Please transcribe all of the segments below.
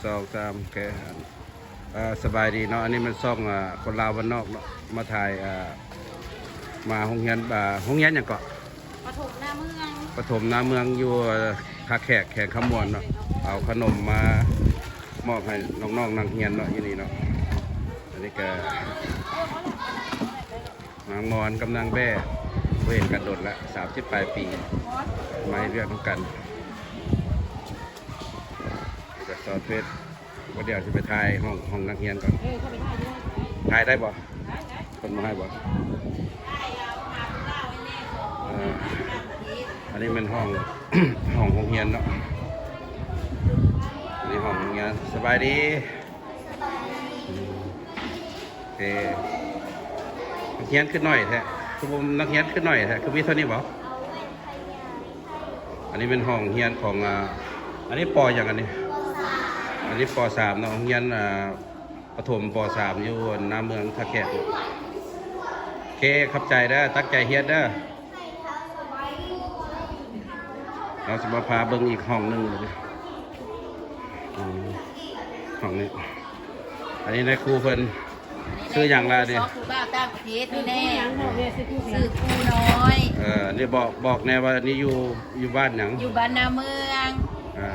ສອງ ສາມ ໂອເຄ. ເອີ ສະບາຍດີເນາະ, ອັນນີ້ແມ່ນຊ່ອງ ເອີ ຄົນລາວບ້ານນອກເນາະ ມາຖ່າຍ ເອີ ມາໂຮງຮຽນ ເອີ ໂຮງຮຽນຫຍັງເກາະ? ປະຖົມນາເມືອງ. ປະຖົມນາເມືອງ ຢູ່ ເອີ ທ່າແຂກ ແຂວງຄຳມ່ວນເນາະ. ເອົາຂະໜົມມາມອບໃຫ້ນ້ອງໆນັກຮຽນເນາະ ຢູ່ນີ້ເນາະ. ອັນນີ້ກະ ນາງມອນກັບນາງແບ້ ບໍ່ເຫັນກັນດົນລະ ສາມສິບປາຍປີ ມາເຮັດວຽກນຳກັນ. ນີ້ກະສອນເຟສ ບໍ່ ດຽວຊິໄປຖ່າຍຫ້ອງ ຫ້ອງນັກຮຽນກ່ອນ. ເອີ ເຂົ້າໄປຖ່າຍຢູ່. ຖ່າຍໄດ້ບໍ່? ເພິ່ນບໍ່ໃຫ້ບໍ່? ເອີ ອັນນີ້ແມ່ນຫ້ອງ ຫ້ອງໂຮງຮຽນເນາະ. ອັນນີ້ຫ້ອງໂຮງຮຽນ. ສະບາຍດີ. ເອີ ນັກຮຽນຄືໜ້ອຍແທ້? ຄືບໍ່ ນັກຮຽນຄືໜ້ອຍແທ້? ຄືມີເທົ່ານີ້ບໍ່? ອັນນີ້ແມ່ນຫ້ອງຮຽນຂອງ ອາ ອັນນີ້ ປໍ ຫຍັງອັນນີ້? ອັນນີ້ ປໍ ສາມເນາະ. ໂຮງຮຽນ ອາ ປະຖົມ ປໍ ສາມ ຢູ່ນາເມືອງທ່າແຂກ. ໂອເຄ ຂອບໃຈເດີ ຕັ້ງໃຈຮຽນເດີ. ເຮົາຊິມາພາເບິ່ງອີກຫ້ອງໜຶ່ງ. ອືມ ຫ້ອງນີ້ ອັນນີ້ນາຍຄູເພິ່ນ. ຊື່ຫຍັງລະນີ້? ຄູບ່າວຕ່າງປະເທດນີ້ແນ່. ຊື່ຄູນ້ອຍ. ເອີ ນີ້ບອກ ບອກແນ່ວ່ານີ້ຢູ່ ຢູ່ບ້ານຫຍັງ? ຢູ່ບ້ານນາເມືອງ. ເອີ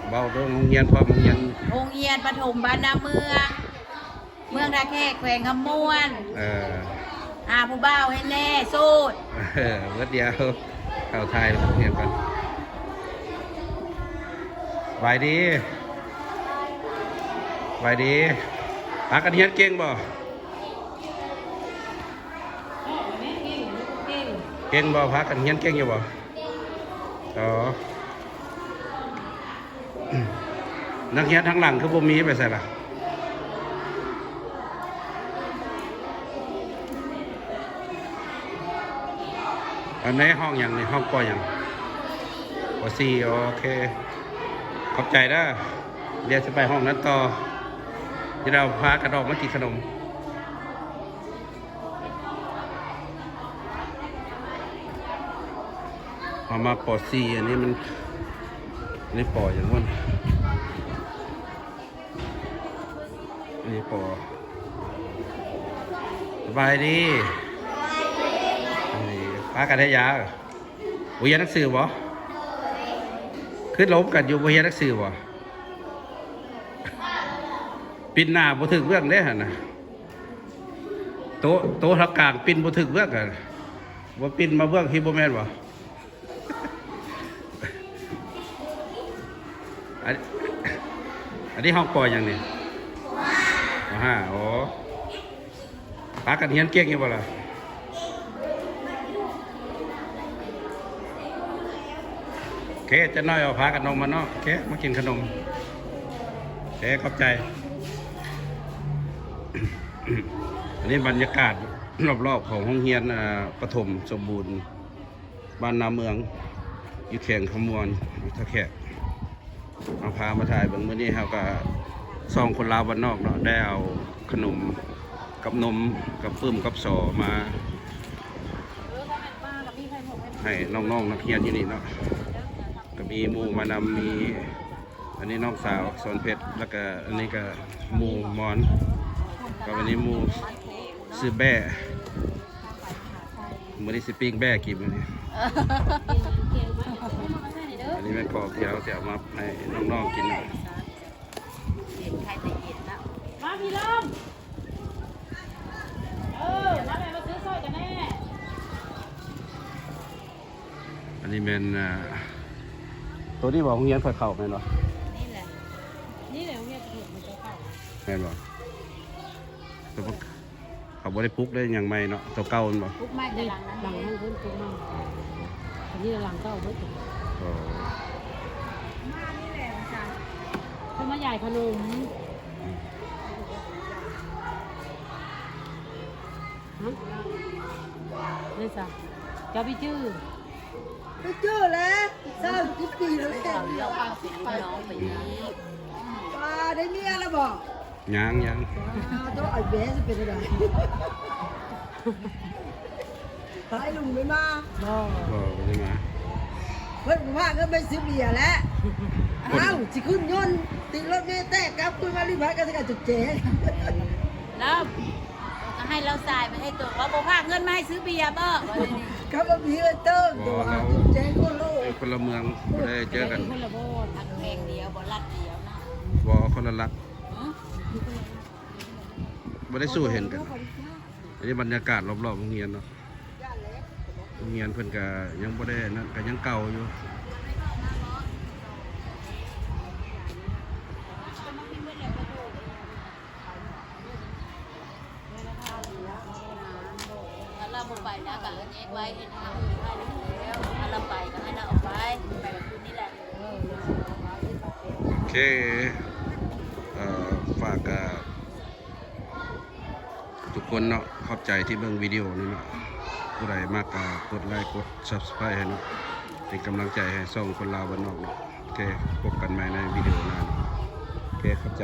ເວົ້າເລື່ອງໂຮງຮຽນ ພ້ອມໂຮງຮຽນ. ໂຮງຮຽນປະຖົມບ້ານນາເມືອງ ເມືອງທ່າແຂກ ແຂວງຄຳມ່ວນ. ເອີ ຫາຜູ້ບ່າວໃຫ້ແນ່ ໂສດ. ເອີ ເບິດດຽວ ເຂົ້າຖ່າຍໂຮງຮຽນກ່ອນ. ສະບາຍດີ. ສະບາຍດີ. ພາກັນຮຽນເກັ່ງບໍ່? ເກັ່ງບໍ່? ພາກັນຮຽນເກັ່ງຢູ່ບໍ່? ອໍ ນັກຮຽນທາງຫຼັງຄືບໍ່ມີ ໄປໃສລະ? ອັນໃນຫ້ອງຫຍັງນີ້? ຫ້ອງ ປໍ ຫຍັງ? ປໍ ສີ່. ໂອເຄ ຂອບໃຈເດີ. ດຽວຊິໄປຫ້ອງນັ້ນຕໍ່. ດຽວເຮົາພາກັນອອກມາກິນຂະໜົມ. ເຮົາມາ ປໍ ສີ່. ອັນນີ້ມັນ ອັນນີ້ ປໍ ຫຍັງວະ? ອັນນີ້ ປໍ ສະບາຍດີ. ນີ້ ພາກັນເຮັດຫຍັງ? ບໍ່ຮຽນໜັງສືບໍ່? ຄືລົມກັນຢູ່ ບໍ່ຮຽນໜັງສືບໍ່? ປິ່ນໜ້າບໍ່ຖືກເບື້ອງເດ້ຫັ້ນນະ. ໂຕະ ໂຕະທາງກາງປິ່ນບໍ່ຖືກເບື້ອງຫັ້ນ ບໍ່ປິ່ນມາເບື້ອງພີ້ ບໍ່ແມ່ນບໍ່? ອັນ ອັນນີ້ຫ້ອງ ປໍ ຫຍັງນີ້? ປໍ ຫ້າ. ອໍ ພາກັນຮຽນເກັ່ງຢູ່ບໍ່ລະ? ໂອເຄ ຈັກໜ້ອຍເອົາພາກັນອອກມານອກ. ໂອເຄ ມາກິນຂະໜົມ. ໂອເຄ ຂອບໃຈ. ອັນນີ້ບັນຍາກາດລອບໆຂອງໂຮງຮຽນ ອາ ປະຖົມສົມບູນ ບ້ານນາເມືອງ ຢູ່ແຂວງຄຳມ່ວນ ທ່າແຂກ. ເຮົາພາມາຖ່າຍເບິ່ງ. ມື້ນີ້ເຮົາກະ ຊ່ອງຄົນລາວບ້ານນອກເນາະ ໄດ້ເອົາຂະໜົມກັບນົມກັບປຶ້ມກັບສໍ່ມາໃຫ້ນ້ອງໆນັກຮຽນຢູ່ນີ້ເນາະ. ກະມີໝູ່ມານຳ ມີ ອັນນີ້ນ້ອງສາວສອນເພັດ ແລ້ວກະອັນນີ້ກະໝູ່ມອນ ກັບອັນນີ້ໝູ່ຊື່ແບ້. ມື້ນີ້ຊິປີ້ງແບ້ກິນມື້ນີ້. ອັນນີ້ແມ່ນຂອງທີ່ເຮົາຊິເອົາມາໃຫ້ນ້ອງໆກິນເນາະ. ເຢັນ ໃຄແຕ່ເຢັນເນາະ. ມາພີ່ລອງ. ເອີ ມາແມ່ ມາຊື້ຊ່ອຍກັນແນ່. ອັນນີ້ແມ່ນ ອ່າ ໂຕນີ້ບໍ່ ໂຮງຮຽນຂ້ອຍເຂົ້າແມ່ນບໍ່? ນີ້ແຫຼະ ນີ້ແຫຼະໂຮງຮຽນປະຖົມຂອງເຈົ້າເຂົ້າ. ແມ່ນບໍ່? ແຕ່ວ່າ ເຂົາບໍ່ໄດ້ປຸກໄດ້ຫຍັງໃໝ່ເນາະ ໂຕເກົ່າແມ່ນບໍ່? ປຸກໃໝ່ແຕ່ຫຼັງນັ້ນ ຫຼັງນັ້ນເພິ່ນປຸກໃໝ່. ອໍ ອັນນີ້ຫຼັງເກົ່າເພິ່ນ. ອໍ ມານີ້ແຫຼະວ່າຊັ້ນ ເພິ່ນມາຢາຍຂະໜົມ. ອືມ ຮະ ນີ້ຊະ ເຈົ້າໄປຈື່? ໄປຈື່ແລ້ວ ຊາວສິບປີແລ້ວແຫຼະ. ເອົາເລື່ອງເອົາສິລູກນ້ອງໄປອີກ. ວ່າໄດ້ເມຍແລ້ວບໍ່? ຍັງ ຍັງ. ວ້າວ ເຈົ້າໄອ້ແບຊິເປັນຈັ່ງໃດ? ໄອ້ລຸງໄດ້ມາ? ບໍ່ ບໍ່ໄດ້ມາ. ເພິ່ນບໍ່ພາເງິນໄປຊື້ເບຍແລ້ວ. ອ້າວ ຊິຂຶ້ນຍົນ ຕິດລົດເມແຕກ ກັບຄືນມາລີບພາຍກະສິການຈຸກແຈງ ລາວ ກໍໃຫ້ລາວຈ່າຍໄປໃຫ້ຕົວ ເຂົາບໍ່ພາກເງິນມາໃຫ້ຊື້ເບຍບໍ ວ່າແນວນີ້ ເຂົາບໍ່ມີເງິນເຕີມ ບໍ່ ຕົວ ລາວ ຈຸກແຈງຄົນໂລກ ເອີ ຄົນລະເມືອງ ບໍ່ໄດ້ເຈີກັນ ຄົນລະບ່ອນ ຮັກແພງດຽວ ບໍ່ລັດດຽວນະ ບໍ່ ຄົນລະລັດ ຮະ ບໍ່ໄດ້ສູ້ເຫັນກັນ. ອັນນີ້ບັນຍາກາດລອບໆໂຮງຮຽນເນາະ ໂຮງຮຽນເພິ່ນກະຍັງບໍ່ໄດ້ນັ້ນ ກະຍັງເກົ່າຢູ່ ຖ້າລາວບໍ່ໄປນະ ກະເຮັດໄວ້ ເຮັດທາງອື່ນໃຫ້ແລ້ວ ຖ້າລາວໄປກະໃຫ້ລາວອອກໄປ ໄປວັນພຸດນີ້ແຫຼະ ໂອເຄ ເອີ ຝາກ ເອີ ທຸກຄົນເນາະ ຂອບໃຈທີ່ເບິ່ງວິດີໂອນີ້ເນາະ ຜູ້ໃດມັກກະກົດໄລກົດ Subscribe ໃຫ້ເນາະ ເປັນກຳລັງໃຈໃຫ້ຊ່ອງຄົນລາວບ້ານນອກເນາະ ໂອເຄ ພົບກັນໃໝ່ໃນວິດີໂອໜ້າເນາະ ໂອເຄ ຂອບໃຈ.